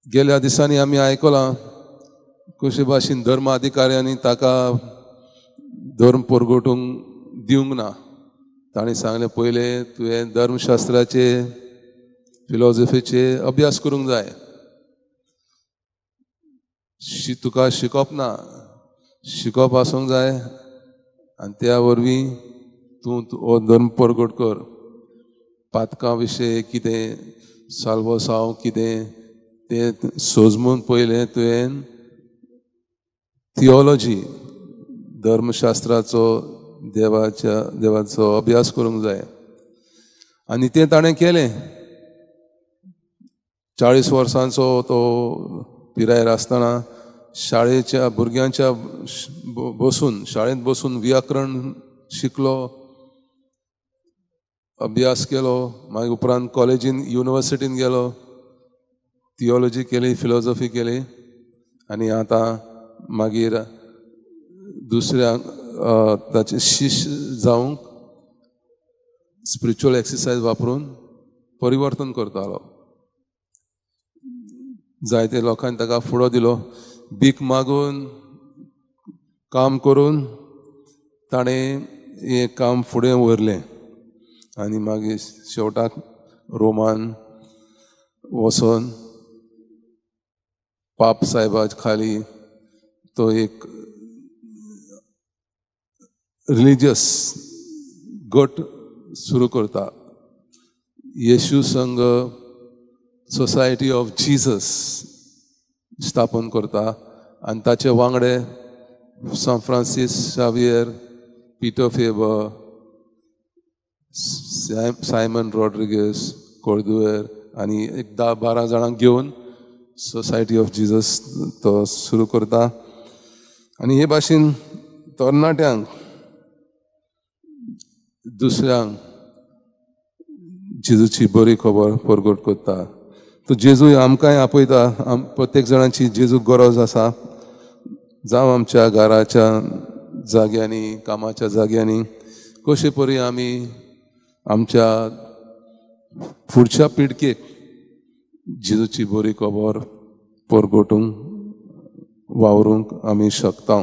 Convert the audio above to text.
गेल्या दिसांनी आमी आयकलां कशे भाशेन धर्म अधिकाऱ्यांनी ताका धर्म परगटूंक दिवंक ना. ताणें सांगलें, पयलें तुवें धर्मशास्त्राचे फिलॉसॉफीचे अभ्यास करूंक जाय. तुका शिकप ना, शिकप आसूंक जाय आनी त्या वरवीं तूं हो धर्म परगट कर. पातकां विशय कितें, साल्वसांव कितें तें सोजमून पयलें तुवें थियोलॉजी, धर्मशास्त्राचो, देवाचो अभ्यास करूंक जाय. आनी तें ताणें केलें. 40 वर्सांचो तो पिरायेर आसतना शाळेच्या भुरग्यांच्या बसून, शाळेंत बसून व्याकरण शिकलो, अभ्यास केलो. मागीर उपरांत कॉलेजीन, युनिवर्सिटीन गेलो, थियोलॉजी केली, फिलॉसॉफी केली. आनी आतां मागीर दुसऱ्या ताचे शिश्य जावंक स्पिरिच्युअल एक्सरसायज वापरून परिवर्तन करतालो. जायते लोकांनी ताका फुडो दिलो. भीक मागून काम करून ताणें हें काम फुडें व्हरलें आनी मागीर शेवटाक रोमान वचोन पाप साहेबा खाली तो एक रिलिजियस गट सुरू करता, येशू संघ, सोसायटी ऑफ जीजस स्थापन करता. आनी ताचे Wangde San Francis Xavier, Peter Faber, Simon Rodrigues Cordoveiro आनी एक 10-12 जाणांक घेवन सोसायटी ऑफ जीजस तो सुरू करता. आनी हे भाशेन तरणाट्यांक, दुसऱ्यांक जेजूची बरी खबर परगट करता. तो जेजू आमकांय आपयता. प्रत्येक जाणांची जेजूक गरज आसा. जावं आमच्या घराच्या जाग्यांनी, कामाच्या जाग्यांनी, कशे परी आमी आमच्या फुडच्या पिळगेक जेजूची बरी खबर परगटूंक, वावरूंक आमी शकता.